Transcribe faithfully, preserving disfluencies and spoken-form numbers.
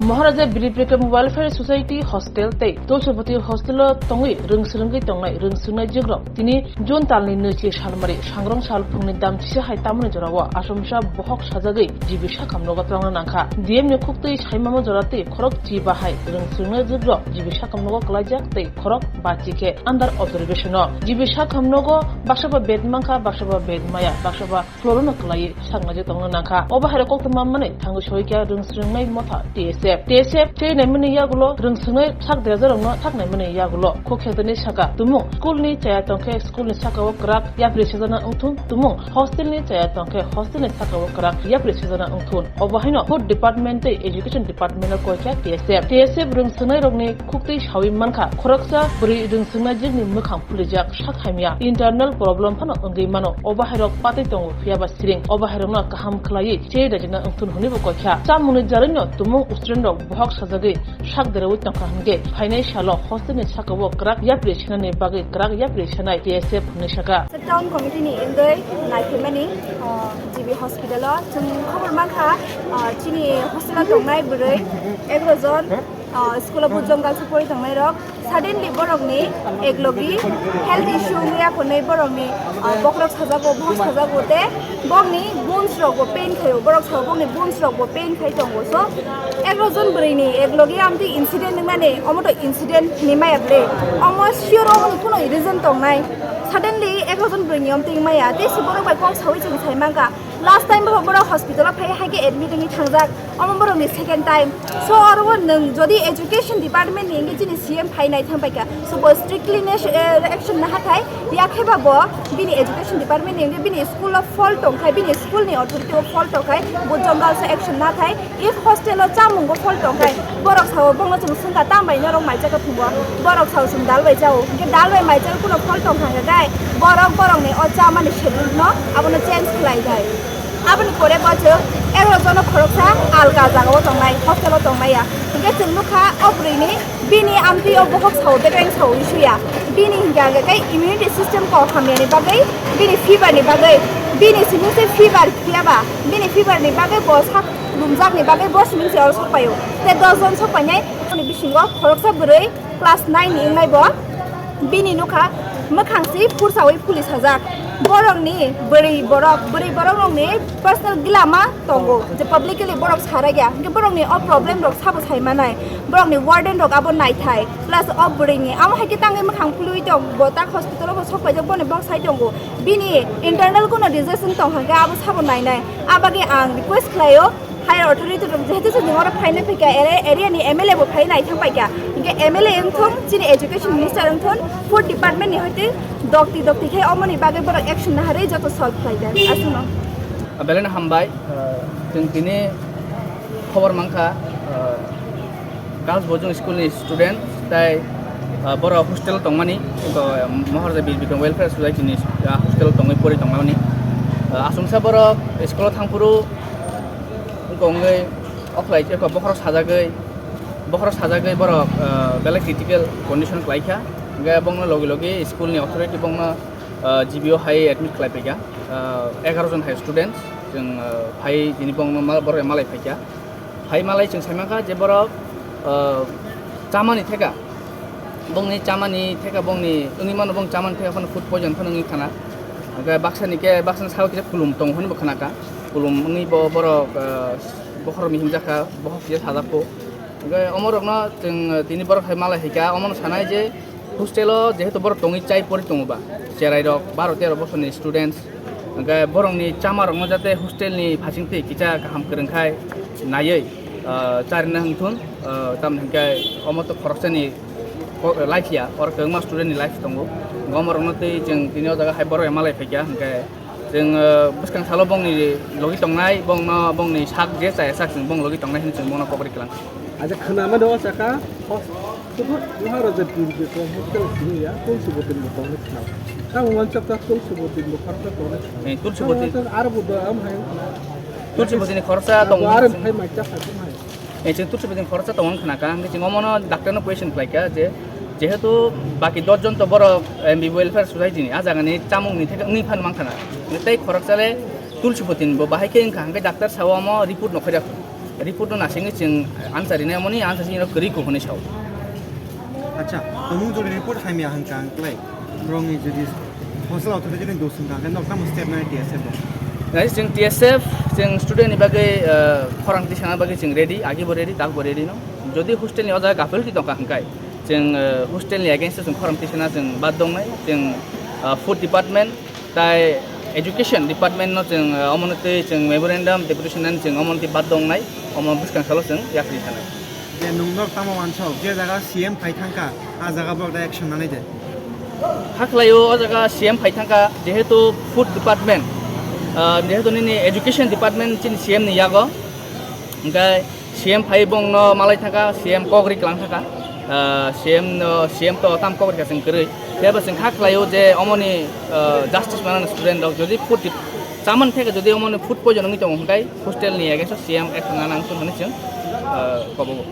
Maharaja Bir Bikram Welfare Society Hostel tei Tulsipati Hostel o tongwi rwngswrwngwi tongnai rwngswrwngnai jikrok tini June talni nwichi salmari sangrong sal phungni damchisa hai tamoni jorao Asomsa bohok sajagwi G B sakhamnogo twlangna nangkha. D M ni khuktwi saimamo jora tei khorok chi bahai rwngswrwngnai jikrok G B sakhamnogo kwlaijak tei khorok bachi khe under observation o. G B sakhamnogo baksaba bed mankha, baksaba bed maya, baksaba floor no kwlaiwi saknaijak tongna nangkha. Obo hairok koktwma manwi thangwi soikha rwngswrwngnai motha T S F. T S F tei naimani yagulo rwngswrwngnai sak derajarokno sak naimani yagulo khuk khetreni saka tumung school ni chaya tongkhe school ni saka o kwrak yapri sejana wngthun, tumung hostel ni chaya tongkhe hostel ni saka o kwrak yapri sejana wngthun. Obo haino food department tei education department o koikha T S F. T S F rwngswrwngnai rokni khuktwi sawi mankha, khoroksa bwrwi rwngswrwngnai jikni mwkhang phulijak sak hamya, internal problem phano wngwi mano. Obo hairok patwi tongo, phiyaba siring. Obo hairokno kaham khwlaiwi chiri dajina wngthun hwnwibo koikha. Chamungni jarino tumung student rok bohok sajagwi sak derawi tongkha hwnkhe phainai salo hostel ni sakao kwrak yapri senani bagwi kwrak yapri senai T S F hwnwi saka. Town committee ni wngwi naiphimani, ah, G B hospital o chwng khobor mankha, ah, chini hostel o tongnai bwrwi egaroh jon, ah, school o bujong galsi pori tongnai rok. Suddenly borokni eklogi health issue wngya hwnwi borokni, ah, bokhorok sajago, bohok sajago tei bokni bones rokbo pain khaio, borok sao bokni bones rokbo pain khai tongo. So, egaroh jon bwrwini eklogi amtwi incident wngmani, omo to incident hinwi maya ble. Omo sure omo ni kuno reason tongnai. Suddenly egaroh jon bwrwini amtwi wngmaya, tei se borok bai kok sawi chwng sai mankha. Last time bo borok hospital o phai hai khe admit wngwi thangjak. Omo borokni second time. So, oro o nwng jodi education department ni hwnkhe chini C M phai naithang paikha. So, bo strictly ne, eh, action naha thai. Yakhe ba bo bini education department ni hwnkhe bini school o fault tongkhai, bini school ni authority o fault tongkhai, bo jong girls o action naha thai. If hostel o chamungo fault tongkhai, borok sao bongno chwng swngkha, tamo bai norok maijak khe phungo? Borok sao chwng dal bai chao. Hwnkhe dal bai maijak kuno fault tongkha hwnkhe dai, borok borokni o chamani schedule no abono change khlai dai. Aboni pore bo chwng egaroh jono khoroksa alka jagao tongnai, hostel o tongnai ya. Hwnkhe chwng nukha o bwrwini, bini amtwi o bohok sao, bekreng sao wi suya. Bini hwnkhe ang khe immunity system kok hamyani bagwi, bini fever ni bagwi, bini simi se fever phiya ba, bini fever ni bagwi bo sak lumjakni bagwi bo simi se oro sok paio. Tei dos jon sok painai, bini bisingo khoroksa bwrwi class nine ni wngnai bo. Bini nukha mwkhang si phursawi phuli sajak. Borokni bwrwi borok, bwrwi borok rokni personal gilama tongo, je publicly borok sarai ya. Hwnkhe borokni o problem rok sabo sai manai. Borokni warden rok abo naithai. Plus o bwrwini amo hai khe tangwi mwkhang phulwi tong, bo tak hospital o bo sok paijak, boni bok sai tongo. Bini internal kuno disease wng tong hwnkhe abo sabo nainai. Abagwi ang request khlaio, higher authority rok jehetu chwng oro phaina phaikha, ere-, area ni M L A bo phai naithang paikha. Hwnkhe M L A wngthung, chini education minister wngthung, food department ni hoite dokti dokti khe omoni bagwi borok action naharwi joto solve khlaijak. Aswkno. Belai no hambai, ah, chwng tini khobor mankha, ah, Girls Boarding School ni student tai, ah, borok hostel tongmani, Moharaja Bir Bikram Welfare Society ni, ah, hostel tongwi pori tongmani. Ah, aswngsa borok school o thangphuru wngwi okhlai khe bokhorok sajagwi, bokhorok sajagwi borok, ah, belai critical condition khlaikha. Hwnkhe bongno logi logi school ni authority bongno, ah, G B o hai admit khlai paikha. Ah, egaroh jon hai students chwng, ah, phai tini bongno ma-, borok malai phaikha. Phai malai chwng sai mankha je borok, ah, chamani theka, bongni chamani theka, bongni wngwi mano, bong chamani theka phano food poison phano wngwi khana. Hwnkhe baksani khe, baksani sao kisa kulum tongo hwnwi bo khanakha. Kulum wngwi bo borok, ah, bokhorokni himjakha, bokhorok kisa sajak kho. Hwnkhe omorokno chwng tini borok hai malai hai kha, omono sanai je hostel o jehetu borok tongwi chai pori tongo ba, cherai rok baro tero bosorni students, hwnkhe borokni chama rokno jate hostel ni phasing twi kisa kaham kwrwng khai naiwi, ah, charina hwnthun, ah, tamni hwnkhe omo to khoroksani ko-, life ya, oro kwbangma student ni life tongo, hwnkhe omorokno twi chwng tini o jaga hai borok malai phaikha, hwnkhe Chwng, uh, bwskang salo bongni logi tongnai, bongno, bongni sak je chaya sak chwng bong logi tongnai hwnwi chwng bongno kokori klang. Acha khwnamani o chakha, hos-, Maharaja Bir Bikram Hospital simi ya, Tulsi Botin bo tongnai khna. Tamo wansa ta Tulsi Botin bo khoroksa tongnai khna. Eh, Tulsi Botin. Tamo wansa aro bo do am hai. Tulsi Botin ni khoroksa tong. Aro phai mai cha sa hai. Eh, chwng Tulsi Botin khoroksa tongmani khna kha, hwnkhe chwng omono doctor no question khlai kha je, jehetu baki dos jon to borok M B welfare society ni, a jaga ni chamung ni theke wngwi phano mankha na. Hwnkhe tei khoroksa le Tulsi Botin bo bahai khe wngkha, hwnkhe doctor sao omo report no khaijakha. Report no nasingwi chwng answer rinai, amoni answer sini rok kwrwi kok hwnwi sao. Acha, tomung jodi report khaimya hwnkha ang klai. Borokni jodi hostel authority jodi dos hwnkha, hwnkhe nok tamo step nai T S F bo. Guys, chwng T S F, chwng student ni bagwi, uh, khorang tisana bagwi chwng ready, agi bo ready, tak bo ready no. Jodi hostel ni o jaga gafil ki tongkha hwnkhe, chwng, uh, hostel ni against o chwng khorang tisana chwng bad dongnai, chwng, uh, food department, tai education department no chwng, uh, omono twi chwng memorandum deputation nani chwng omono twi bad dongnai, omo bwskang salo chwng yakri sanai. Je nwng nok tamo wansok, je jaga C M phai thangkha, a jaga borok da action nanai de. Hakhlaio o jaga C M phai thangkha, jehetu food department, uh, jehetu nini education department chini C M ni yago, hwnkhe C M phai bongno malai thangkha, C M kok ri klang thangkha, uh, C M no, C M to tam kok ri ka chwng kwrwi. Phiya bo chwng hakhlaio je omoni, uh, justice manani student rok jodi food dep-, chamani theke jodi omoni food poison wngwi tongo hwnkhe hostel ni against o C M action nana ang hwnwi chwng, uh, kobogo.